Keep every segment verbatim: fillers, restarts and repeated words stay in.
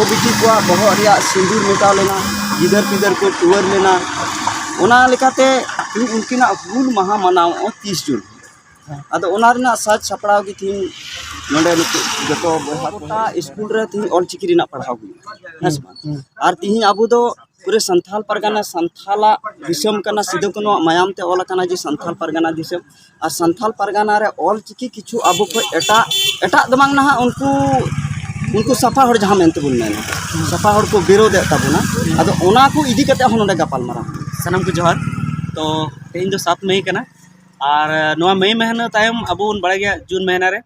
ᱵᱤᱴᱤ ᱠᱚᱣᱟᱜ ᱵᱚᱦᱚᱜ ᱨᱮᱭᱟᱜ ᱥᱤᱸᱫᱩᱨ ᱢᱮᱴᱟᱣ ᱞᱮᱱᱟ, ᱜᱤᱫᱟᱹᱨ ᱯᱤᱫᱟᱹᱨ ᱠᱚ ᱴᱩᱣᱟᱹᱨ ᱞᱮᱱᱟ᱾ ᱚᱱᱟ ᱞᱮᱠᱟᱛᱮ ᱛᱮᱦᱮᱧ ᱩᱱᱠᱤᱱᱟᱜ ᱦᱩᱞ ᱢᱟᱦᱟ ᱢᱟᱱᱟᱣ ᱛᱤᱥ ᱡᱩᱱ᱾ ᱟᱫᱚ ᱚᱱᱟ ᱨᱮᱱᱟᱜ ᱥᱟᱡᱽ ᱥᱟᱯᱲᱟᱣ ᱜᱮ ᱛᱮᱦᱮᱧ ᱱᱚᱰᱮ ᱱᱩᱠᱩ ᱡᱚᱛᱚ ᱵᱚᱭᱦᱟ ᱠᱚ ᱜᱚᱴᱟ ᱥᱠᱩᱞ ᱨᱮ ᱛᱮᱦᱮᱧ ᱚᱞ ᱪᱤᱠᱤ ᱨᱮᱱᱟᱜ ᱯᱟᱲᱦᱟᱣ ᱦᱩᱭᱩᱜᱼᱟ, ᱦᱮᱸ ᱥᱮ ᱵᱟᱝ? ᱟᱨ ᱛᱮᱦᱮᱧ ᱟᱵᱚ ᱫᱚ ᱯᱩᱨᱟᱹ ᱥᱟᱱᱛᱷᱟᱞ ᱯᱟᱨᱜᱟᱱᱟ, ᱥᱟᱱᱛᱷᱟᱞᱟᱜ ᱫᱤᱥᱚᱢ ᱠᱟᱱᱟ, ᱥᱤᱫᱩ ᱠᱟᱹᱱᱩᱣᱟᱜ ᱢᱟᱭᱟᱢ ᱛᱮ ᱚᱞ ᱟᱠᱟᱱᱟ ᱡᱮ ᱥᱟᱱᱛᱷᱟᱞ ᱯᱟᱨᱜᱟᱱᱟ ᱫᱤᱥᱚᱢ᱾ ᱟᱨ ᱥᱟᱱᱛᱷᱟᱞ ᱯᱟᱨᱜᱟᱱᱟ ᱨᱮ ᱚᱞ ᱪᱤᱠᱤ ᱠᱤᱪᱷᱩ ᱟᱵᱚ ᱠᱷᱚᱱ ᱮᱴᱟᱜ, ᱮᱴᱟᱜ ᱫᱚ ᱵᱟᱝ ᱱᱟᱦᱟᱜ, ᱩᱱᱠᱩ, ᱩᱱᱠᱩ ᱥᱟᱯᱷᱟ ᱦᱚᱲ ᱡᱟᱦᱟᱸ ᱢᱮᱱᱛᱮ ᱵᱚᱱ ᱢᱮᱱᱟ, ᱥᱟᱯᱷᱟ ᱦᱚᱲ ᱠᱚ ᱵᱤᱨᱳᱫᱮᱫ ᱛᱟᱵᱚᱱᱟ᱾ ᱟᱫᱚ ᱚᱱᱟ ᱠᱚ ᱤᱫᱤ ᱠᱟᱛᱮ ᱦᱚᱸ ᱱᱚᱰᱮ ᱜᱟᱯᱟᱞ ᱢᱟᱨᱟᱣ᱾ ᱥᱟᱱᱟᱢ ᱠᱚ ᱡᱚᱦᱟᱨ᱾ ᱛᱚ ᱛᱮᱦᱮᱧ ᱫᱚ ᱥᱟᱛ ᱢᱟᱹᱦᱤ ᱠᱟᱱᱟ, ᱟᱨ ᱱᱚᱣᱟ ᱢᱟᱹᱦᱤ ᱢᱟᱹᱦᱱᱟᱹ ᱛᱟᱭᱚᱢ ᱟᱵᱚ ᱵᱚᱱ ᱵᱟᱲᱟᱭ ᱜᱮᱭᱟ ᱡᱩᱱ ᱢᱟᱹᱦᱱᱟᱹ ᱨᱮ,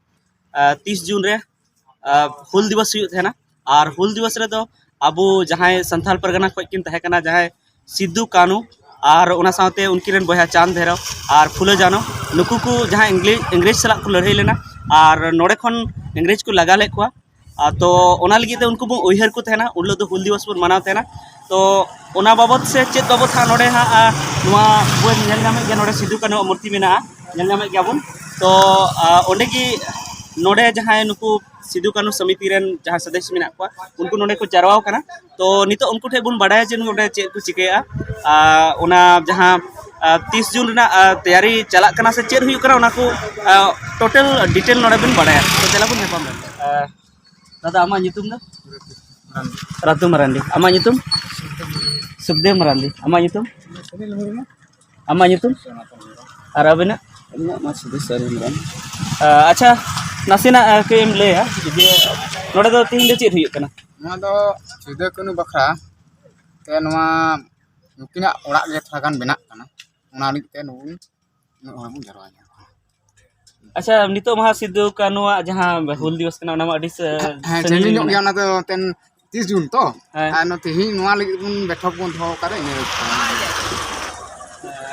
ᱟᱨ ᱛᱤᱥ ᱡᱩᱱ ᱨᱮ ᱟᱨ ᱦᱩᱞ ᱫᱤᱵᱚᱥ ᱦᱩᱭᱩᱜ ᱛᱟᱦᱮᱱᱟ᱾ ᱟᱨ ᱦᱩᱞ ᱫᱤᱵᱚᱥ ᱨᱮᱫᱚ ᱟᱵᱚ ᱡᱟᱦᱟᱸᱭ ᱥᱟᱱᱛᱷᱟᱞ ᱯᱟᱨᱜᱟᱱᱟ ᱠᱷᱚᱱ ᱠᱤᱱ ᱛᱟᱦᱮᱸ ᱠᱟᱱᱟ, ᱡᱟᱦᱟᱸᱭ ᱥᱤᱫᱩ ᱠᱟᱹᱱᱩ, ᱟᱨ ᱚᱱᱟ ᱥᱟᱶᱛᱮ ᱩᱱᱠᱤᱱ ᱨᱮᱱ ᱵᱚᱭᱦᱟ ᱪᱟᱸᱫᱽ ᱵᱷᱮᱨᱚ ᱟᱨ ᱯᱷᱩᱞᱳ ᱡᱟᱱᱚ, ᱱᱩᱠᱩ ᱠᱚ ᱡᱟᱦᱟᱸᱭ ᱤᱝᱞᱤ-, ᱤᱝᱨᱮᱡᱽ ᱥᱟᱞᱟᱜ ᱠᱚ ᱞᱟᱹᱲᱦᱟᱹᱭ ᱞᱮᱱᱟ ᱟᱨ ᱱᱚᱰᱮ ᱠᱷᱚᱱ ᱤᱝᱨᱮᱡᱽ ᱠᱚ ᱞᱟᱜᱟ ᱞᱮᱫ ᱠᱚᱣᱟ᱾ ᱟᱨ ᱛᱚ ᱚᱱᱟ ᱞᱟᱹᱜᱤᱫ ᱛᱮ ᱩᱱᱠᱩ ᱵᱚᱱ ᱩᱭᱦᱟᱹᱨ ᱠᱚ ᱛᱟᱦᱮᱱᱟ, ᱩᱱ ᱦᱤᱞᱳᱜ ᱫᱚ ᱦᱩᱞ ᱫᱤᱵᱚᱥ ᱵᱚᱱ ᱢᱟᱱᱟᱣ ᱛᱟᱦᱮᱱᱟ᱾ ᱛᱚ ᱚᱱᱟ ᱵᱟᱵᱚᱛ ᱥᱮ ᱪᱮᱫ ᱵᱟᱵᱚᱛ ᱦᱟᱸᱜ ᱱᱚᱰᱮ ᱦᱟᱸᱜ, ᱟ, ᱱᱚᱣᱟ ᱵᱚᱱ ᱧᱮᱞ ᱧᱟᱢᱮᱫ ᱜᱮᱭᱟ, ᱱᱚᱰᱮ ᱥᱤᱫᱩ ᱠᱟᱹᱱᱩᱣᱟᱜ ᱢᱩᱨᱛᱤ ᱢᱮᱱᱟᱜᱼᱟ, ᱧᱮᱞ ᱧᱟᱢᱮᱫ ᱜᱮᱭᱟ ᱵᱚᱱ᱾ ᱛᱚ ᱟ, ᱚᱸᱰᱮ ᱜᱮ ᱱᱚᱰᱮ ᱡᱟᱦᱟᱸᱭ ᱱᱩᱠᱩ ᱥᱤᱫᱩ ᱠᱟᱹᱱᱩ ᱥᱚᱢᱤᱛᱤ ᱨᱮᱱ ᱡᱟᱦᱟᱸ ᱥᱚᱫᱚᱥᱥᱚ ᱢᱮᱱᱟᱜ ᱠᱚᱣᱟ, ᱩᱱᱠᱩ ᱱᱚᱰᱮ ᱠᱚ ᱡᱟᱨᱣᱟ ᱟᱠᱟᱱᱟ᱾ ᱛᱚ ᱱᱤᱛᱚᱜ ᱩᱱᱠᱩ ᱴᱷᱮᱱ ᱵᱚᱱ ᱵᱟᱰᱟᱭᱟ ᱡᱮ ᱱᱚᱰᱮ ᱪᱮᱫ ᱠᱚ ᱪᱤᱠᱟᱹᱭᱟ᱾ ᱟᱨ ᱚᱱᱟ ᱡᱟᱦᱟᱸ, ᱟᱨ ᱛᱤᱥ ᱡᱩᱱ ᱨᱮᱱᱟᱜ, ᱟᱨ ᱛᱮᱭᱟᱨᱤ ᱪᱟᱞᱟᱜ ᱠᱟᱱᱟ ᱥᱮ ᱪᱮᱫ ᱦᱩᱭᱩᱜ ᱠᱟᱱᱟ, ᱚᱱᱟ ᱠᱚ, ᱟᱨ total detail ᱱᱚᱰᱮ ᱵᱚᱱ ᱵᱟᱰᱟᱭᱟ᱾ ᱛᱚ ᱫᱮᱞᱟ ᱵᱚᱱ ᱧᱟᱯᱟᱢ ᱞᱮᱱ ᱜᱮ᱾ ᱟᱨ ᱫᱟᱫᱟ, ᱟᱢᱟᱜ ᱧᱩᱛᱩᱢ ᱫᱚ? ᱨᱟᱛᱩ ᱢᱟᱨᱟᱱᱰᱤ᱾ ᱟᱢᱟᱜ ᱧᱩᱛᱩᱢ? ᱥᱩᱠᱫᱮᱵ ᱢᱟᱨᱟᱱᱰᱤ᱾ ᱟᱢᱟᱜ ᱧᱩᱛᱩᱢ? ᱟᱢᱟᱜ ᱧᱩᱛᱩᱢ? ᱟᱨ ᱟᱹᱵᱤᱱᱟᱜ? ᱤᱧᱟᱹᱜ ᱢᱟ ᱥᱩᱫᱷᱤᱨ ᱥᱚᱨᱮᱱ ᱢᱟᱨᱟᱱᱰᱤ᱾ ᱟ, ᱟᱪᱪᱷᱟ, ᱱᱟᱥᱮᱱᱟᱜ, ᱟ, ᱠᱟᱹᱡ ᱮᱢ ᱞᱟᱹᱭᱟ ᱡᱮ ᱱᱚᱰᱮ ᱫᱚ ᱛᱮᱦᱮᱧ ᱫᱚ ᱪᱮᱫ ᱦᱩᱭᱩᱜ ᱠᱟᱱᱟ? ᱱᱚᱣᱟ ᱫᱚ ᱥᱤᱫᱩ ᱠᱟᱹᱱᱩ ᱵᱟᱠᱷᱨᱟ ᱛᱮ ᱱᱚᱣᱟ ᱱᱩᱠᱤᱱᱟᱜ ᱚᱲᱟᱜ ᱜᱮ ᱛᱷᱚᱲᱟ ᱜᱟᱱ ᱵᱮᱱᱟᱜ ᱠᱟᱱᱟ, ᱚᱱᱟ ᱞᱟᱹᱜᱤᱫ ᱛᱮ ᱱᱩᱠᱩ ᱩᱱᱟᱹᱜ ᱦᱚᱲ ᱵᱚᱱ ᱡᱟᱨᱣᱟ ᱧᱚᱜ ᱠᱟᱱᱟ᱾ ᱟᱪᱪᱷᱟ, ᱱᱤᱛᱚᱜ ᱢᱟ ᱥᱤᱫᱩ ᱠᱟᱹᱱᱩᱣᱟᱜ ᱡᱟᱦᱟᱸ ᱦᱩᱞ ᱫᱤᱵᱚᱥ ᱠᱟᱱᱟ, ᱚᱱᱟ ᱢᱟ ᱟᱹᱰᱤ ᱥᱟ-, ᱦᱮᱸ, ᱥᱟᱺᱜᱤᱧ ᱡᱮᱞᱮᱧ ᱧᱚᱜ ᱨᱮ ᱜᱮᱭᱟ, ᱢᱮᱱᱟᱜᱼᱟ᱾ ᱚᱱᱟ ᱫᱚ ᱮᱱᱛᱮᱫ ᱛᱤᱥ ᱡᱩᱱ ᱛᱚ, ᱦᱮᱸ᱾ ᱟᱨ ᱱᱚᱛᱮ ᱛᱮᱦᱮᱧ ᱱᱚᱣᱟ ᱞᱟᱹᱜᱤᱫ ᱵᱚᱱ ᱵᱮᱴᱷᱚᱠ ᱵᱚᱱ ᱫᱚᱦᱚ ᱟᱠᱟᱫᱟ, ᱤᱱᱟᱹ ᱜᱮ᱾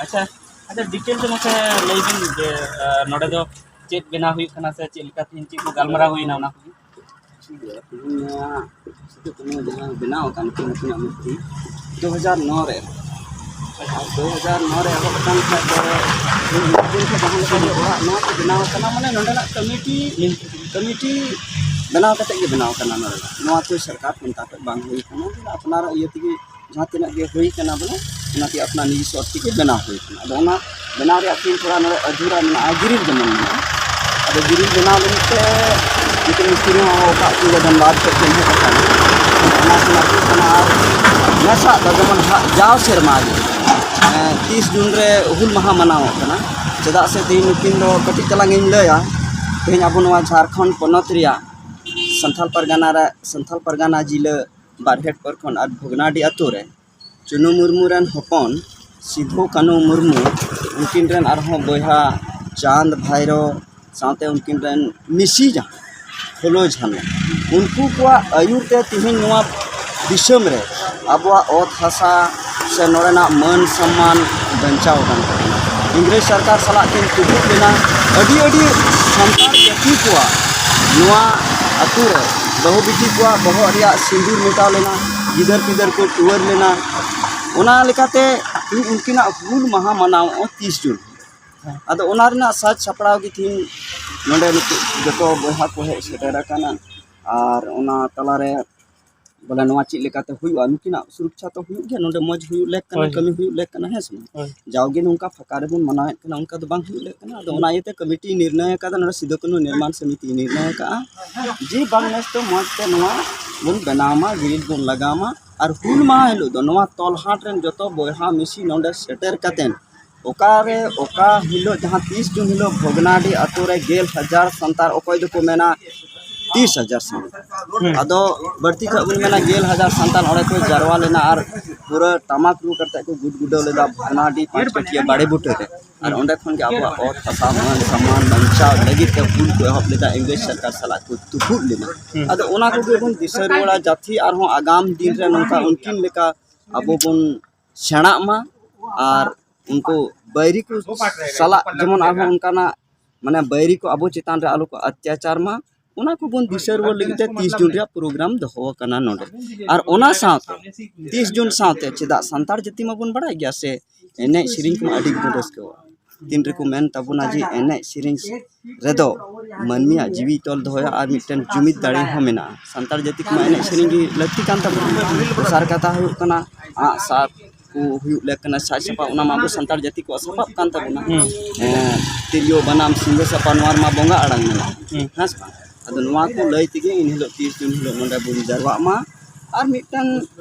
ᱟᱪᱪᱷᱟ, ᱟᱪᱪᱷᱟ, detail ᱛᱮ ᱢᱟᱥᱮ ᱞᱟᱹᱭ ᱵᱤᱱ ᱡᱮ, ᱟ, ᱱᱚᱰᱮ ᱫᱚ ᱪᱮᱫ ᱵᱮᱱᱟᱣ ᱦᱩᱭᱩᱜ ᱠᱟᱱᱟ ᱥᱮ ᱪᱮᱫ ᱞᱮᱠᱟ ᱛᱮᱦᱮᱧ ᱪᱮᱫ ᱠᱚ ᱜᱟᱞᱢᱟᱨᱟᱣ ᱦᱩᱭᱱᱟ, ᱚᱱᱟ ᱠᱚᱜᱮ? ᱴᱷᱤᱠ ᱜᱮᱭᱟ, ᱛᱮᱦᱮᱧ ᱱᱚᱣᱟ ᱥᱤᱫᱩ ᱠᱟᱹᱱᱩ ᱡᱟᱦᱟᱸ ᱵᱮᱱᱟᱣ ᱟᱠᱟᱱ ᱩᱱᱠᱤᱱᱟᱜ ᱢᱩᱨᱛᱤ ᱫᱩ ᱦᱟᱡᱟᱨ ᱱᱚ ᱨᱮ, ᱟᱨ ᱫᱩ ᱦᱟᱡᱟᱨ ᱱᱚ ᱨᱮ ᱮᱦᱚᱵ ᱟᱠᱟᱱ ᱠᱷᱟᱡ ᱫᱚ ᱩᱱ ᱫᱤᱱ ᱠᱷᱚᱱ ᱡᱟᱦᱟᱸ ᱞᱮᱠᱟ ᱜᱮ ᱚᱲᱟᱜ ᱱᱚᱣᱟ ᱠᱚ ᱵᱮᱱᱟᱣ ᱟᱠᱟᱱᱟ, ᱢᱟᱱᱮ ᱱᱚᱰᱮᱱᱟᱜ ᱠᱚᱢᱤᱴᱤ, ᱠᱚᱢᱤᱴᱤ ᱵᱮᱱᱟᱣ ᱠᱟᱛᱮ ᱜᱮ ᱵᱮᱱᱟᱣ ᱠᱟᱱᱟ ᱱᱚᱰᱮ ᱫᱚ᱾ ᱱᱚᱣᱟ ᱠᱚ ᱥᱚᱨᱠᱟᱨ ᱯᱟᱦᱴᱟ ᱠᱷᱚᱱ ᱵᱟᱝ ᱦᱩᱭ ᱠᱟᱱᱟ, ᱟᱯᱱᱟᱨᱟᱜ ᱤᱭᱟᱹ ᱛᱮᱜᱮ ᱡᱟᱦᱟᱸ ᱛᱤᱱᱟᱹᱜ ᱜᱮ ᱦᱩᱭ ᱠᱟᱱᱟ ᱵᱚᱞᱮ, ᱚᱱᱟ ᱛᱮ ᱟᱯᱱᱟᱨ ᱱᱤᱡᱮ ᱥᱚᱨ ᱛᱮᱜᱮ ᱵᱮᱱᱟᱣ ᱦᱩᱭ ᱠᱟᱱᱟ᱾ ᱟᱫᱚ ᱚᱱᱟ ᱵᱮᱱᱟᱣ ᱨᱮᱭᱟᱜ ᱛᱤᱧ ᱛᱷᱚᱲᱟ ᱱᱚᱰᱮ ᱟᱫᱷᱩᱨᱟ ᱢᱮᱱᱟᱜᱼᱟ, ᱜᱨᱤᱞ ᱡᱮᱢᱚᱱ ᱢᱮᱱᱟᱜᱼᱟ᱾ ᱟᱫᱚ ᱜᱨᱤᱞ ᱵᱮᱱᱟᱣ ᱞᱟᱹᱜᱤᱫ ᱛᱮ ᱢᱤᱫᱴᱮᱱ ᱢᱤᱥᱛᱨᱤ ᱦᱚᱸ ᱚᱠᱟ ᱠᱷᱚᱱ ᱫᱷᱟᱱᱵᱟᱫᱽ ᱠᱷᱚᱱ ᱠᱚ ᱦᱮᱡ ᱟᱠᱟᱱᱟ, ᱚᱱᱟ ᱠᱚ ᱟᱹᱜᱩ ᱠᱟᱱᱟ᱾ ᱟᱨ ᱱᱮᱥᱟᱜ ᱫᱚ ᱡᱮᱢᱚᱱ ᱦᱟᱜ ᱡᱟᱣ ᱥᱮᱨᱢᱟ ᱜᱮ, ᱮᱸ, ᱛᱤᱥ ᱡᱩᱱ ᱨᱮ ᱦᱩᱞ ᱢᱟᱦᱟ ᱢᱟᱱᱟᱣᱚᱜ ᱠᱟᱱᱟ᱾ ᱪᱮᱫᱟᱜ ᱥᱮ ᱛᱮᱦᱮᱧ ᱱᱩᱠᱤᱱ ᱫᱚ ᱠᱟᱹᱴᱤᱡ ᱛᱟᱞᱟᱝ ᱤᱧ ᱞᱟᱹᱭᱟ, ᱛᱮᱦᱮᱧ ᱟᱵᱚ ᱱᱚᱣᱟ ᱡᱷᱟᱲᱠᱷᱚᱸᱰ ᱯᱚᱱᱚᱛ ᱨᱮᱭᱟᱜ ᱥᱟᱱᱛᱷᱟᱞ ᱯᱟᱨᱜᱟᱱᱟ ᱨᱮ, ᱥᱟᱱᱛᱷᱟᱞ ᱯᱟᱨᱜᱟᱱᱟ ᱡᱤᱞᱟᱹ ᱵᱟᱨᱦᱮᱴ ᱯᱨᱚᱠᱷᱚᱸᱰ ᱟᱨ ᱵᱷᱚᱜᱽᱱᱟᱰᱤ ᱟᱛᱳ ᱨᱮ ᱪᱩᱱᱩ ᱢᱩᱨᱢᱩ ᱨᱮᱱ ᱦᱚᱯᱚᱱ ᱥᱤᱫᱷᱩ ᱠᱟᱹᱱᱦᱩ ᱢᱩᱨᱢᱩ, ᱩᱱᱠᱤᱱ ᱨᱮᱱ ᱟᱨᱦᱚᱸ ᱵᱚᱭᱦᱟ ᱪᱟᱸᱫᱽ ᱵᱷᱟᱭᱨᱳ, ᱥᱟᱶᱛᱮ ᱩᱱᱠᱤᱱ ᱨᱮᱱ ᱢᱤᱥᱤ ᱡᱟᱦᱟᱸ ᱯᱷᱩᱞᱳ ᱡᱷᱟᱱᱳ, ᱩᱱᱠᱩ ᱠᱚᱣᱟᱜ ᱟᱹᱭᱩᱨ ᱛᱮ ᱛᱮᱦᱮᱧ ᱱᱚᱣᱟ ᱫᱤᱥᱚᱢ ᱨᱮ ᱟᱵᱚᱣᱟᱜ ᱚᱛ ᱦᱟᱥᱟ ᱥᱮ ᱱᱚᱰᱮᱱᱟᱜ ᱢᱟᱹᱱ ᱥᱚᱢᱢᱟᱱ ᱵᱟᱧᱪᱟᱣ ᱟᱠᱟᱱ ᱛᱟᱵᱚᱱᱟ᱾ ᱤᱝᱨᱮᱡᱽ ᱥᱚᱨᱠᱟᱨ ᱥᱟᱞᱟᱜ ᱠᱤᱱ ᱛᱩᱯᱩᱫ ᱞᱮᱱᱟ᱾ ᱟᱹᱰᱤ ᱟᱹᱰᱤ ᱥᱟᱱᱛᱟᱲ ᱡᱟᱹᱛᱤ ᱠᱚᱣᱟᱜ ᱱᱚᱣᱟ ᱟᱹᱛᱩ ᱨᱮ ᱵᱟᱹᱦᱩ ᱵᱤᱴᱤ ᱠᱚᱣᱟᱜ ᱵᱚᱦᱚᱜ ᱨᱮᱭᱟᱜ ᱥᱤᱸᱫᱩᱨ ᱢᱮᱴᱟᱣ ᱞᱮᱱᱟ, ᱜᱤᱫᱟᱹᱨ ᱯᱤᱫᱟᱹᱨ ᱠᱚ ᱴᱩᱣᱟᱹᱨ ᱞᱮᱱᱟ᱾ ᱚᱱᱟ ᱞᱮᱠᱟᱛᱮ ᱤᱧ ᱩᱱᱠᱤᱱᱟᱜ ᱦᱩᱞ ᱢᱟᱦᱟ ᱢᱟᱱᱟᱣ ᱛᱤᱥ ᱡᱩᱱ᱾ ᱟᱫᱚ ᱚᱱᱟ ᱨᱮᱱᱟᱜ ᱥᱟᱡᱽ ᱥᱟᱯᱲᱟᱣ ᱜᱮ ᱛᱤᱦᱤᱧ ᱱᱚᱰᱮ ᱱᱩᱠᱩ ᱡᱚᱛᱚ ᱵᱚᱭᱦᱟ ᱠᱚ ᱦᱮᱡ ᱥᱮᱴᱮᱨ ᱟᱠᱟᱱᱟ᱾ ᱟᱨ ᱚᱱᱟ ᱛᱟᱞᱟᱨᱮ ᱵᱚᱞᱮ ᱱᱚᱣᱟ ᱪᱮᱫ ᱞᱮᱠᱟᱛᱮ ᱦᱩᱭᱩᱜᱼᱟ, ᱱᱩᱠᱤᱱᱟᱜ ᱥᱩᱨᱚᱠᱪᱷᱟ ᱛᱚ ᱦᱩᱭᱩᱜ ᱜᱮᱭᱟ, ᱱᱚᱰᱮ ᱢᱚᱡᱽ ᱦᱩᱭᱩᱜ ᱞᱮᱠ ᱠᱟᱱᱟ, ᱦᱳᱭ᱾ ᱠᱟᱹᱢᱤ ᱦᱩᱭᱩᱜ ᱞᱮᱠ ᱠᱟᱱᱟ, ᱦᱮᱸ ᱥᱮ ᱵᱟᱝ? ᱦᱳᱭ᱾ ᱡᱟᱣᱜᱮ ᱱᱚᱝᱠᱟ ᱯᱷᱟᱸᱠᱟ ᱨᱮᱵᱚᱱ ᱢᱟᱱᱟᱣᱮᱫ ᱠᱟᱱᱟ, ᱚᱱᱠᱟ ᱫᱚ ᱵᱟᱝ ᱦᱩᱭᱩᱜ ᱞᱮᱠ ᱠᱟᱱᱟ᱾ ᱟᱫᱚ ᱚᱱᱟ ᱤᱭᱟᱹᱛᱮ ᱠᱚᱢᱤᱴᱤ ᱱᱤᱨᱱᱟᱭ ᱟᱠᱟᱫᱟ, ᱱᱚᱰᱮ ᱥᱤᱫᱩ ᱠᱟᱹᱱᱦᱩ ᱱᱤᱨᱢᱟᱱ ᱥᱚᱢᱤᱛᱤ ᱱᱤᱨᱱᱟᱭ ᱟᱠᱟᱫᱼᱟ ᱡᱮ ᱵᱟᱝ ᱱᱮᱥ ᱫᱚ ᱢᱚᱡᱽ ᱛᱮ ᱱᱚᱣᱟ ᱵᱚᱱ ᱵᱮᱱᱟᱣ ᱢᱟ, ᱜᱨᱤᱞ ᱵᱚᱱ ᱞᱟᱜᱟᱣ ᱢᱟ᱾ ᱟᱨ ᱦᱩᱞ ᱢᱟᱦᱟ ᱦᱤᱞᱳᱜ ᱫᱚ ᱱᱚᱣᱟ ᱛᱚᱞᱦᱟᱴ ᱨᱮᱱ ᱡᱚᱛᱚ ᱵᱚᱭᱦᱟ ᱢᱤᱥᱤ ᱱᱚᱰᱮ ᱥᱮᱴᱮᱨ ᱠᱟᱛᱮᱫ ᱚᱠᱟᱨᱮ ᱚᱠᱟ ᱦᱤᱞᱳᱜ, ᱡᱟᱦᱟᱸ ᱛᱤᱥ ᱡᱩᱱ ᱦᱤᱞᱳᱜ ᱵᱷᱚᱜᱽᱱᱟᱰᱤ ᱟᱛᱳ ᱨᱮ ᱜᱮᱞ ᱦᱟᱡᱟᱨ ᱥᱟᱱᱛᱟᱲ, ᱚᱠᱚᱭ ᱫᱚᱠᱚ ᱢᱮᱱᱟ ᱛᱤᱥ ᱦᱟᱡᱟᱨ ᱥᱟᱱᱛᱟᱲ, ᱦᱩᱸ᱾ ᱟᱫᱚ ᱵᱟᱹᱲᱛᱤ ᱠᱷᱚᱡ ᱵᱚᱱ ᱢᱮᱱᱟ ᱜᱮᱞ ᱦᱟᱡᱟᱨ ᱥᱟᱱᱛᱟᱲ ᱚᱸᱰᱮ ᱠᱚ ᱡᱟᱨᱣᱟ ᱞᱮᱱᱟ ᱟᱨ ᱯᱩᱨᱟᱹ ᱴᱟᱢᱟᱠ ᱨᱩ ᱠᱟᱛᱮ ᱠᱚ ᱜᱩᱰ ᱜᱩᱰᱟᱹᱣ ᱞᱮᱫᱟ ᱵᱷᱚᱜᱽᱱᱟᱰᱤ ᱯᱟᱸᱪ ᱠᱟᱹᱴᱷᱤᱭᱟᱹ ᱵᱟᱲᱮ ᱵᱩᱴᱟᱹ ᱨᱮ᱾ ᱟᱨ ᱚᱸᱰᱮ ᱠᱷᱚᱱ ᱜᱮ ᱟᱵᱚᱣᱟᱜ ᱚᱛ ᱦᱟᱥᱟ ᱢᱟᱹᱱ ᱥᱚᱢᱢᱟᱱ ᱵᱟᱧᱪᱟᱣ ᱞᱟᱹᱜᱤᱫ ᱛᱮ ᱦᱩᱞ ᱠᱚ ᱮᱦᱚᱵ ᱞᱮᱫᱟ, ᱤᱝᱨᱮᱡᱽ ᱥᱚᱨᱠᱟᱨ ᱥᱟᱞᱟᱜ ᱠᱚ ᱛᱩᱯᱩᱫ ᱞᱮᱱᱟ᱾ ᱦᱩᱸ᱾ ᱟᱫᱚ ᱚᱱᱟ ᱠᱚᱜᱮ ᱵᱚᱱ ᱫᱤᱥᱟᱹ ᱨᱩᱣᱟᱹᱲᱟ, ᱡᱟᱛᱮ ᱟᱨᱦᱚᱸ ᱟᱜᱟᱢ ᱫᱤᱱ ᱨᱮ ᱱᱚᱝᱠᱟ ᱩᱱᱠᱤᱱ ᱞᱮᱠᱟ ᱟᱵᱚ ᱵᱚᱱ ᱥᱮᱬᱟᱜ ᱢᱟ ᱟᱨ ᱩᱱᱠᱩ ᱵᱟᱹᱭᱨᱤ ᱠᱚ ᱥᱟᱞᱟᱜ ᱡᱮᱢᱚᱱ ᱟᱨᱦᱚᱸ ᱚᱱᱠᱟᱱᱟᱜ, ᱢᱟᱱᱮ, ᱵᱟᱹᱭᱨᱤ ᱠᱚ ᱟᱵᱚ ᱪᱮᱛᱟᱱ ᱨᱮ ᱟᱞᱚ ᱠᱚ ᱚᱛᱛᱟᱪᱟᱨ ᱢᱟ, ᱚᱱᱟ ᱠᱚᱵᱚᱱ ᱫᱤᱥᱟᱹ ᱨᱩᱣᱟᱹᱲ ᱞᱟᱹᱜᱤᱫ ᱛᱮ ᱛᱤᱥ ᱡᱩᱱ ᱨᱮᱭᱟᱜ ᱯᱨᱳᱜᱨᱟᱢ ᱫᱚᱦᱚ ᱟᱠᱟᱱᱟ ᱱᱚᱰᱮ᱾ ᱟᱨ ᱚᱱᱟ ᱥᱟᱶᱛᱮ ᱛᱤᱥ ᱡᱩᱱ ᱥᱟᱶᱛᱮ ᱪᱮᱫᱟᱜ ᱥᱟᱱᱛᱟᱲ ᱡᱟᱹᱛᱤ ᱢᱟᱵᱚᱱ ᱵᱟᱲᱟᱭ ᱜᱮᱭᱟ ᱥᱮ, ᱮᱱᱮᱡ ᱥᱮᱨᱮᱧ ᱠᱚᱢᱟ ᱟᱹᱰᱤ ᱜᱮᱵᱚᱱ ᱨᱟᱹᱥᱠᱟᱹᱣᱟ᱾ ᱛᱤᱱ ᱨᱮᱠᱚ ᱢᱮᱱ ᱛᱟᱵᱚᱱᱟ ᱡᱮ ᱮᱱᱮᱡ ᱥᱮᱨᱮᱧ ᱨᱮᱫᱚ ᱢᱟᱹᱱᱢᱤᱭᱟᱜ ᱡᱤᱣᱤ ᱛᱚᱞ ᱫᱚᱦᱚᱭᱟ ᱟᱨ ᱢᱤᱫᱴᱮᱱ ᱡᱩᱢᱤᱫ ᱫᱟᱲᱮ ᱦᱚᱸ ᱢᱮᱱᱟᱜᱼᱟ᱾ ᱥᱟᱱᱛᱟᱲ ᱡᱟᱹᱛᱤ ᱠᱚᱢᱟ ᱮᱱᱮᱡ ᱥᱮᱨᱮᱧ ᱜᱮ ᱞᱟᱹᱠᱛᱤ ᱠᱟᱱ ᱛᱟᱵᱚᱱᱟ᱾ ᱫᱚᱥᱟᱨ ᱠᱟᱛᱷᱟ ᱦᱩᱭᱩᱜ ᱠᱟᱱᱟ, ᱟᱸᱜ ᱥᱟᱨ ᱠᱚ ᱦᱩᱭᱩᱜ ᱞᱮᱠ ᱠᱟᱱᱟ, ᱥᱟᱡᱽ ᱥᱟᱯᱟᱵ, ᱚᱱᱟ ᱢᱟ ᱟᱵᱚ ᱥᱟᱱᱛᱟᱲ ᱡᱟᱹᱛᱤ ᱠᱚᱣᱟᱜ ᱥᱟᱯᱟᱵ ᱠᱟᱱ ᱛᱟᱵᱚᱱᱟ᱾ ᱦᱩᱸ᱾ ᱮᱸ, ᱛᱤᱨᱭᱳ, ᱵᱟᱱᱟᱢ, ᱥᱤᱸᱜᱷᱟᱹ ᱥᱟᱯᱟ, ᱱᱚᱣᱟ ᱨᱮᱢᱟ ᱵᱚᱸᱜᱟ ᱟᱲᱟᱝ ᱢᱮᱱᱟᱜᱼᱟ᱾ ᱦᱩᱸ᱾ ᱦᱮᱸ ᱥᱮ ᱵᱟᱝ? ᱟᱫᱚ ᱱᱚᱣᱟ ᱠᱚ ᱞᱟᱹᱭ ᱛᱮᱜᱮ ᱮᱱ ᱦᱤᱞᱳᱜ ᱛᱤᱨᱤᱥ ᱡᱩᱱ ᱦᱤᱞᱳᱜ ᱱᱚᱰᱮ ᱵᱚᱱ ᱡᱟᱨᱣᱟᱜ ᱢᱟ᱾ ᱟᱨ ᱢᱤᱫᱴᱟᱝ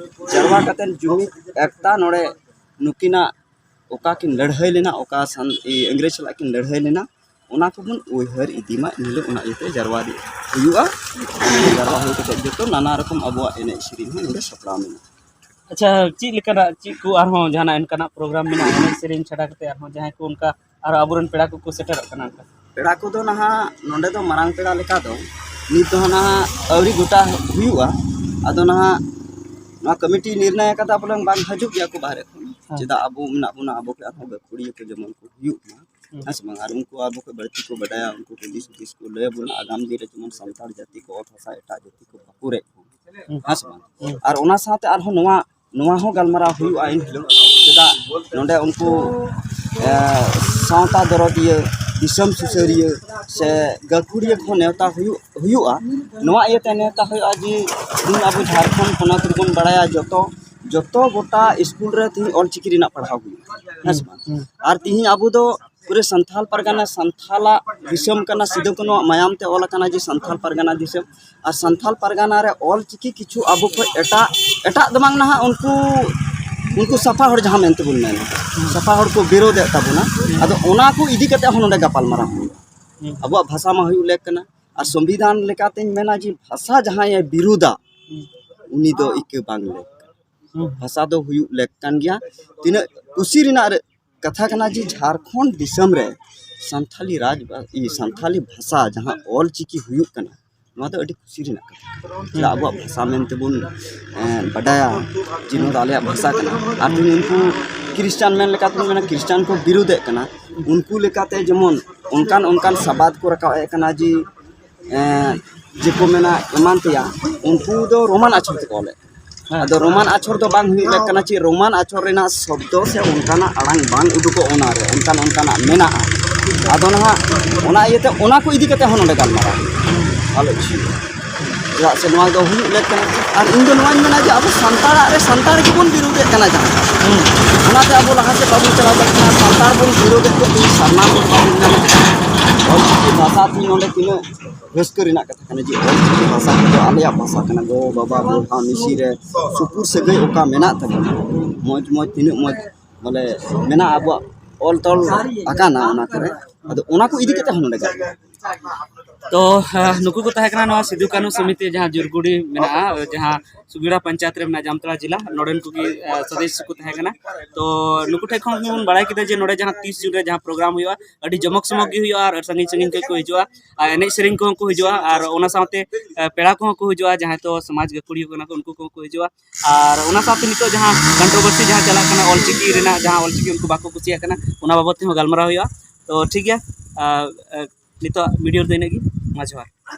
ᱡᱟᱨᱣᱟ ᱠᱟᱛᱮᱫ ᱡᱩᱢᱤᱫ ᱮᱠᱛᱟ ᱱᱚᱰᱮ ᱱᱩᱠᱤᱱᱟᱜ ᱚᱠᱟ ᱠᱤᱱ ᱞᱟᱹᱲᱦᱟᱹᱭ ᱞᱮᱱᱟ, ᱚᱠᱟ ᱥᱟᱱ-, ᱤ-, ᱤᱝᱨᱮᱡᱽ ᱥᱟᱞᱟᱜ ᱠᱤᱱ ᱞᱟᱹᱲᱦᱟᱹᱭ ᱞᱮᱱᱟ, ᱚᱱᱟ ᱠᱚᱵᱚᱱ ᱩᱭᱦᱟᱹᱨ ᱤᱫᱤ ᱢᱟ᱾ ᱮᱱ ᱦᱤᱞᱳᱜ ᱚᱱᱟ ᱤᱭᱟᱹᱛᱮ ᱡᱟᱨᱣᱟ ᱦᱩᱭᱩᱜᱼᱟ᱾ ᱡᱟᱨᱣᱟ ᱦᱩᱭ ᱠᱟᱛᱮᱫ ᱡᱚᱛᱚ ᱱᱟᱱᱟ ᱨᱚᱠᱚᱢ ᱟᱵᱚᱣᱟᱜ ᱮᱱᱮᱡ ᱥᱮᱨᱮᱧ ᱦᱚᱸ ᱱᱚᱰᱮ ᱥᱟᱯᱲᱟᱣ ᱢᱮᱱᱟᱜᱼᱟ᱾ ᱟᱪᱪᱷᱟ, ᱪᱮᱫ ᱞᱮᱠᱟᱱᱟᱜ, ᱪᱮᱫ ᱠᱚ ᱟᱨᱦᱚᱸ ᱡᱟᱦᱟᱱᱟᱜ ᱚᱱᱠᱟᱱᱟᱜ ᱯᱨᱳᱜᱨᱟᱢ ᱢᱮᱱᱟᱜᱼᱟ ᱮᱱᱮᱡ ᱥᱮᱨᱮᱧ ᱪᱷᱟᱰᱟ ᱠᱟᱛᱮ ᱟᱨᱦᱚᱸ ᱡᱟᱦᱟᱸᱭ ᱠᱚ ᱚᱱᱠᱟ ᱟᱨᱦᱚᱸ ᱟᱵᱚᱨᱮᱱ ᱯᱮᱲᱟ ᱠᱚᱠᱚ ᱥᱮᱴᱮᱨᱚᱜ ᱠᱟᱱᱟ ᱚᱱᱠᱟ? ᱯᱮᱲᱟ ᱠᱚᱫᱚ ᱱᱟᱦᱟᱜ ᱱᱚᱰᱮ ᱫᱚ ᱢᱟᱨᱟᱝ ᱯᱮᱲᱟ ᱞᱮᱠᱟ ᱫᱚ ᱱᱤᱛ ᱫᱚ ᱱᱟᱦᱟᱜ ᱟᱹᱣᱨᱤ ᱜᱚᱴᱟ ᱦᱩᱭᱩᱜᱼᱟ᱾ ᱟᱫᱚ ᱱᱟᱦᱟᱜ ᱱᱚᱣᱟ ᱠᱚᱢᱤᱴᱤ ᱱᱤᱨᱱᱟᱭ ᱟᱠᱟᱫᱟ ᱵᱚᱞᱮ ᱵᱟᱝ ᱦᱤᱡᱩᱜ ᱜᱮᱭᱟ ᱠᱚ ᱵᱟᱦᱨᱮ ᱠᱷᱚᱱ᱾ ᱦᱮᱸ᱾ ᱪᱮᱫᱟᱜ ᱟᱵᱚ ᱢᱮᱱᱟᱜ ᱵᱚᱱᱟ, ᱟᱵᱚ ᱠᱚ ᱟᱨᱦᱚᱸ ᱜᱟᱹᱠᱷᱩᱲᱤᱭᱟᱹ ᱠᱚ ᱡᱮᱢᱚᱱ ᱠᱚ ᱦᱩᱭᱩᱜ ᱢᱟ᱾ ᱦᱩᱸ᱾ ᱦᱮᱸ ᱥᱮ ᱵᱟᱝ? ᱟᱨ ᱩᱱᱠᱩ ᱟᱵᱚ ᱠᱷᱚᱱ ᱵᱟᱹᱲᱛᱤ ᱠᱚ ᱵᱟᱰᱟᱭᱟ, ᱩᱱᱠᱩ ᱠᱚ ᱫᱤᱥ ᱦᱩᱫᱤᱥ ᱠᱚ ᱞᱟᱹᱭ ᱟᱵᱚᱱᱟ ᱟᱜᱟᱢ ᱫᱤᱱ ᱨᱮ ᱡᱮᱢᱚᱱ ᱥᱟᱱᱛᱟᱲ ᱡᱟᱹᱛᱤ ᱠᱚ ᱚᱛ ᱦᱟᱥᱟ ᱮᱴᱟᱜ ᱡᱟᱹᱛᱤ ᱠᱚ ᱵᱟᱠᱚ ᱨᱮᱡ ᱠᱚ᱾ ᱦᱩᱸ᱾ ᱦᱮᱸ ᱥᱮ ᱵᱟᱝ? ᱦᱩᱸ᱾ ᱟᱨ ᱚᱱᱟ ᱥᱟᱶᱛᱮ ᱟᱨᱦᱚᱸ ᱱᱚᱣᱟ, ᱱᱚᱣᱟ ᱦᱚᱸ ᱜᱟᱞᱢᱟᱨᱟᱣ ᱦᱩᱭᱩᱜᱼᱟ ᱮᱱ ᱦᱤᱞᱳᱜ᱾ ᱪᱮᱫᱟᱜ ᱱᱚᱰᱮ ᱩᱱᱠᱩ, ᱮ, ᱥᱟᱶᱛᱟ ᱫᱚᱨᱚᱫᱤᱭᱟᱹ, ᱫᱤᱥᱚᱢ ᱥᱩᱥᱟᱹᱨᱤᱭᱟᱹ ᱥᱮ ᱜᱟᱹᱠᱷᱩᱲᱤᱭᱟᱹ ᱠᱚᱦᱚᱸ ᱱᱮᱣᱛᱟ ᱦᱩᱭᱩᱜ, ᱦᱩᱭᱩᱜᱼᱟ᱾ ᱱᱚᱣᱟ ᱤᱭᱟᱹᱛᱮ ᱱᱮᱣᱛᱟ ᱦᱩᱭᱩᱜᱼᱟ ᱡᱮ ᱛᱤᱦᱤᱧ ᱟᱵᱚ ᱡᱷᱟᱲᱠᱷᱚᱸᱰ ᱯᱚᱱᱚᱛ ᱨᱮᱵᱚᱱ ᱵᱟᱲᱟᱭᱟ ᱡᱚᱛᱚ, ᱡᱚᱛᱚ ᱜᱚᱴᱟ ᱥᱠᱩᱞ ᱨᱮ ᱛᱤᱦᱤᱧ ᱚᱞ ᱪᱤᱠᱤ ᱨᱮᱱᱟᱜ ᱯᱟᱲᱦᱟᱣ ᱦᱩᱭᱩᱜᱼᱟ᱾ ᱦᱮᱸ ᱥᱮ ᱵᱟᱝ? ᱦᱩᱸ᱾ ᱟᱨ ᱛᱤᱦᱤᱧ ᱟᱵᱚ ᱫᱚ ᱯᱩᱨᱟᱹ ᱥᱟᱱᱛᱷᱟᱞ ᱯᱟᱨᱜᱟᱱᱟ, ᱥᱟᱱᱛᱷᱟᱞᱟᱜ ᱫᱤᱥᱚᱢ ᱠᱟᱱᱟ, ᱥᱤᱫᱩ ᱠᱟᱹᱱᱩᱣᱟᱜ ᱢᱟᱭᱟᱢ ᱛᱮ ᱚᱞ ᱟᱠᱟᱱᱟ ᱡᱮ ᱥᱟᱱᱛᱷᱟᱞ ᱯᱟᱨᱜᱟᱱᱟ ᱫᱤᱥᱚᱢ᱾ ᱟᱨ ᱥᱟᱱᱛᱷᱟᱞ ᱯᱟᱨᱜᱟᱱᱟ ᱨᱮ ᱚᱞ ᱪᱤᱠᱤ ᱠᱤᱪᱷᱩ ᱟᱵᱚ ᱠᱷᱚᱱ ᱮᱴᱟᱜ, ᱮᱴᱟᱜ ᱫᱚ ᱵᱟᱝ ᱱᱟᱦᱟᱜ, ᱩᱱᱠᱩ, ᱩᱱᱠᱩ ᱥᱟᱯᱷᱟ ᱦᱚᱲ ᱡᱟᱦᱟᱸ ᱢᱮᱱᱛᱮ ᱵᱚᱱ ᱢᱮᱱᱟ, ᱥᱟᱯᱷᱟ ᱦᱚᱲ ᱠᱚ ᱵᱤᱨᱳᱫᱮᱫ ᱛᱟᱵᱚᱱᱟ᱾ ᱟᱫᱚ ᱚᱱᱟ ᱠᱚ ᱤᱫᱤ ᱠᱟᱛᱮ ᱦᱚᱸ ᱱᱚᱰᱮ ᱜᱟᱯᱟᱞ ᱢᱟᱨᱟᱣ ᱦᱩᱭᱩᱜᱼᱟ᱾ ᱦᱩᱸ᱾ ᱟᱵᱚᱣᱟᱜ ᱵᱷᱟᱥᱟ ᱢᱟ ᱦᱩᱭᱩᱜ ᱞᱮᱠ ᱠᱟᱱᱟ, ᱟᱨ ᱥᱚᱝᱵᱤᱫᱷᱟᱱ ᱞᱮᱠᱟᱛᱮᱧ ᱢᱮᱱᱟ ᱡᱮ ᱵᱷᱟᱥᱟ ᱡᱟᱦᱟᱸᱭ ᱮ ᱵᱤᱨᱩᱫᱟ, ᱦᱩᱸ᱾ ᱩᱱᱤ ᱫᱚ ᱤᱠᱟᱹ ᱵᱟᱝ ᱞᱮᱠ ᱠᱟᱱᱟ᱾ ᱦᱩᱸ᱾ ᱵᱷᱟᱥᱟ ᱫᱚ ᱦᱩᱭᱩᱜ ᱞᱮᱠ ᱠᱟᱱ ᱜᱮᱭᱟ᱾ ᱛᱤᱱᱟᱹᱜ ᱠᱩᱥᱤ ᱨᱮᱱᱟᱜ ᱨᱮ-, ᱠᱟᱛᱷᱟ ᱠᱟᱱᱟ ᱡᱮ ᱡᱷᱟᱲᱠᱷᱚᱸᱰ ᱫᱤᱥᱚᱢ ᱨᱮ ᱥᱟᱱᱛᱷᱟᱞᱤ ᱨᱟᱡᱽ ᱵᱷᱟ-, ᱤᱭᱟᱹ, ᱥᱟᱱᱛᱷᱟᱞᱤ ᱵᱷᱟᱥᱟ ᱡᱟᱦᱟᱸ ᱚᱞ ᱪᱤᱠᱤ ᱦᱩᱭᱩᱜ ᱠᱟᱱᱟ, ᱱᱚᱣᱟ ᱫᱚ ᱟᱹᱰᱤ ᱠᱩᱥᱤ ᱨᱮᱱᱟᱜ ᱠᱟᱛᱷᱟ᱾ ᱪᱮᱫᱟᱜ ᱟᱵᱚᱣᱟᱜ ᱵᱷᱟᱥᱟ ᱢᱮᱱᱛᱮ ᱵᱚᱱ, ᱮᱸ, ᱵᱟᱰᱟᱭᱟ ᱡᱮ ᱱᱚᱣᱟ ᱫᱚ ᱟᱞᱮᱭᱟᱜ ᱵᱷᱟᱥᱟ ᱠᱟᱱᱟ᱾ ᱟᱨ ᱛᱮᱦᱮᱧ ᱩᱱᱠᱩ ᱠᱷᱨᱤᱥᱴᱟᱱ ᱢᱮᱱ ᱞᱮᱠᱟᱛᱮ ᱵᱚᱱ ᱢᱮᱱᱟ, ᱠᱷᱨᱤᱥᱴᱟᱱ ᱠᱚ ᱵᱤᱨᱩᱫᱷᱮᱫ ᱠᱟᱱᱟ, ᱩᱱᱠᱩ ᱞᱮᱠᱟᱛᱮ ᱡᱮᱢᱚᱱ ᱚᱱᱠᱟᱱ, ᱚᱱᱠᱟᱱ ᱥᱟᱵᱟᱫ ᱠᱚ ᱨᱟᱠᱟᱵ ᱮᱫ ᱠᱟᱱᱟ ᱡᱮ, ᱮᱸ, ᱡᱮ ᱠᱚ ᱢᱮᱱᱟ ᱮᱢᱟᱱ ᱛᱮᱭᱟᱜ, ᱩᱱᱠᱩ ᱫᱚ ᱨᱳᱢᱟᱱ ᱟᱠᱷᱚᱨ ᱛᱮᱠᱚ ᱚᱞᱮᱫ ᱠᱟᱱᱟ᱾ ᱟᱫᱚ ᱨᱳᱢᱟᱱ ᱟᱪᱷᱚᱨ ᱫᱚ ᱵᱟᱝ ᱦᱩᱭᱩᱜ ᱞᱮᱠ ᱠᱟᱱᱟ, ᱪᱮᱫ ᱨᱳᱢᱟᱱ ᱟᱪᱷᱚᱨ ᱨᱮᱱᱟᱜ ᱥᱚᱵᱫᱚ ᱥᱮ ᱚᱱᱠᱟᱱᱟᱜ ᱟᱲᱟᱝ ᱵᱟᱝ ᱩᱰᱩᱠᱚᱜ ᱚᱱᱟᱨᱮ, ᱚᱱᱠᱟᱱ ᱚᱱᱠᱟᱱᱟᱜ ᱢᱮᱱᱟᱜᱼᱟ᱾ ᱟᱫᱚ ᱱᱟᱦᱟᱜ ᱚᱱᱟ ᱤᱭᱟᱹᱛᱮ ᱚᱱᱟ ᱠᱚ ᱤᱫᱤ ᱠᱟᱛᱮ ᱦᱚᱸ ᱱᱚᱰᱮ ᱜᱟᱞᱢᱟᱨᱟᱣ ᱟᱞᱚᱪ ᱦᱩᱭᱩᱜᱼᱟ᱾ ᱪᱮᱫᱟᱜ ᱥᱮ ᱱᱚᱣᱟ ᱫᱚ ᱦᱩᱭᱩᱜ ᱞᱮᱠ ᱠᱟᱱᱟ᱾ ᱟᱨ ᱤᱧ ᱫᱚ ᱱᱚᱣᱟᱧ ᱢᱮᱱᱟ ᱡᱮ ᱟᱵᱚ ᱥᱟᱱᱛᱟᱲᱟᱜ ᱨᱮ ᱥᱟᱱᱛᱟᱲ ᱜᱮᱵᱚᱱ ᱵᱤᱨᱳᱫᱮᱫ ᱠᱟᱱᱟ ᱡᱟᱦᱟᱸ, ᱚᱱᱟᱛᱮ ᱟᱵᱚ ᱞᱟᱦᱟ ᱥᱮᱫ ᱵᱟᱵᱚᱱ ᱪᱟᱞᱟᱣ ᱫᱟᱲᱮᱭᱟᱜ ᱠᱟᱱᱟ᱾ ᱥᱟᱱᱛᱟᱲ ᱵᱚᱱ ᱵᱤᱨᱳᱫᱮᱫ ᱠᱚ ᱛᱮᱜᱮ ᱥᱟᱨᱱᱟ ᱵᱚᱱ ᱵᱟᱵᱚᱱ ᱧᱟᱢᱮᱫ ᱠᱟᱱᱟ᱾ ᱚᱞᱪᱤᱠᱤ ᱵᱷᱟᱥᱟ ᱛᱮ ᱱᱚᱰᱮ ᱛᱤᱱᱟᱹᱜ ᱨᱟᱹᱥᱠᱟᱹ ᱨᱮᱱᱟᱜ ᱠᱟᱛᱷᱟ ᱠᱟᱱᱟ ᱡᱮ ᱚᱞᱪᱤᱠᱤ ᱵᱷᱟᱥᱟ ᱠᱚᱫᱚ ᱟᱞᱮᱭᱟᱜ ᱵᱷᱟᱥᱟ ᱠᱟᱱᱟ, ᱜᱚ ᱵᱟᱵᱟ ᱵᱚᱭᱦᱟ ᱢᱤᱥᱤ ᱨᱮ ᱥᱩᱯᱩᱨ ᱥᱟᱹᱜᱟᱹᱭ ᱚᱠᱟ ᱢᱮᱱᱟᱜ ᱛᱟᱵᱚᱱᱟ, ᱢᱚᱡᱽ ᱢᱚᱡᱽ ᱛᱤᱱᱟᱹᱜ ᱢᱚᱡᱽ ᱵᱚᱞᱮ ᱢᱮᱱᱟᱜᱼᱟ ᱟᱵᱚᱣᱟᱜ ᱚᱞ ᱛᱚᱞ ᱟᱠᱟᱱᱟ ᱚᱱᱟ ᱠᱚᱨᱮ᱾ ᱟᱫᱚ ᱚᱱᱟ ᱠᱚ ᱤᱫᱤ ᱠᱟᱛᱮ ᱦᱚᱸ ᱱᱚᱰᱮ ᱜᱟᱞᱢᱟᱨᱟᱣ᱾ ᱛᱚ ᱱᱩᱠᱩ ᱠᱚ ᱛᱟᱦᱮᱸ ᱠᱟᱱᱟ ᱱᱚᱣᱟ ᱥᱤᱫᱩ ᱠᱟᱹᱱᱦᱩ ᱥᱚᱢᱤᱛᱤ ᱡᱟᱦᱟᱸ ᱡᱩᱨᱜᱩᱲᱤ ᱢᱮᱱᱟᱜᱼᱟ, ᱡᱟᱦᱟᱸ ᱥᱩᱜᱤᱲᱟ ᱯᱚᱧᱪᱟᱭᱮᱛ ᱨᱮ ᱢᱮᱱᱟᱜᱼᱟ, ᱡᱟᱢᱛᱟᱲᱟ ᱡᱮᱞᱟ, ᱱᱚᱰᱮᱱ ᱠᱚᱜᱮ ᱥᱚᱫᱚᱥᱥᱚ ᱠᱚ ᱛᱟᱦᱮᱸ ᱠᱟᱱᱟ᱾ ᱛᱚ ᱱᱩᱠᱩ ᱴᱷᱮᱱ ᱠᱷᱚᱱ ᱵᱚᱱ ᱵᱟᱲᱟᱭ ᱠᱮᱫᱟ ᱡᱮ ᱱᱚᱰᱮ ᱡᱟᱦᱟᱸ ᱛᱤᱥ ᱡᱩᱱ ᱨᱮ ᱡᱟᱦᱟᱸ ᱯᱨᱳᱜᱨᱟᱢ ᱦᱩᱭᱩᱜᱼᱟ, ᱟᱹᱰᱤ ᱡᱚᱢᱚᱠ ᱥᱚᱢᱚᱠ ᱜᱮ ᱦᱩᱭᱩᱜᱼᱟ ᱟᱨ ᱥᱟᱺᱜᱤᱧ ᱥᱟᱺᱜᱤᱧ ᱠᱷᱚᱱ ᱠᱚ ᱦᱤᱡᱩᱜᱼᱟ ᱟᱨ ᱮᱱᱮᱡ ᱥᱮᱨᱮᱧ ᱠᱚᱦᱚᱸ ᱠᱚ ᱦᱤᱡᱩᱜᱼᱟ ᱟᱨ ᱚᱱᱟ ᱥᱟᱶᱛᱮ ᱯᱮᱲᱟ ᱠᱚᱦᱚᱸ ᱠᱚ ᱦᱤᱡᱩᱜᱼᱟ, ᱡᱟᱦᱟᱸᱭ ᱛᱚ ᱥᱚᱢᱟᱡᱽ ᱜᱟᱹᱠᱷᱩᱲᱤᱭᱟᱹ ᱠᱟᱱᱟ ᱠᱚ ᱩᱱᱠᱩ ᱠᱚᱦᱚᱸ ᱠᱚ ᱦᱤᱡᱩᱜᱼᱟ᱾ ᱟᱨ ᱚᱱᱟ ᱥᱟᱶᱛᱮ ᱱᱤᱛᱚᱜ ᱡᱟᱦᱟᱸ ᱠᱚᱱᱴᱨᱳᱵᱷᱟᱨᱥᱤ ᱡᱟᱦᱟᱸ ᱪᱟᱞᱟᱜ ᱠᱟᱱᱟ ᱚᱞᱪᱤᱠᱤ ᱨᱮᱱᱟᱜ, ᱡᱟᱦᱟᱸ ᱚᱞᱪᱤᱠᱤ ᱩᱱᱠᱩ ᱵᱟᱠᱚ ᱠᱩᱥᱤᱭᱟᱜ ᱠᱟᱱᱟ, ᱚᱱᱟ ᱵᱟᱵᱚᱫ ᱛᱮᱦᱚᱸ ᱜᱟᱞᱢᱟᱨᱟᱣ ᱦᱩᱭᱩᱜᱼᱟ᱾ ᱛᱚ ᱴᱷᱤᱠ ᱜᱮᱭᱟ, ᱱᱤᱛᱚᱜ ᱵᱷᱤᱰᱤᱭᱳ ᱨᱮᱫᱚ ᱤᱱᱟᱹᱜ ᱜᱮ᱾ ᱢᱟ ᱡᱚᱦᱟᱨ᱾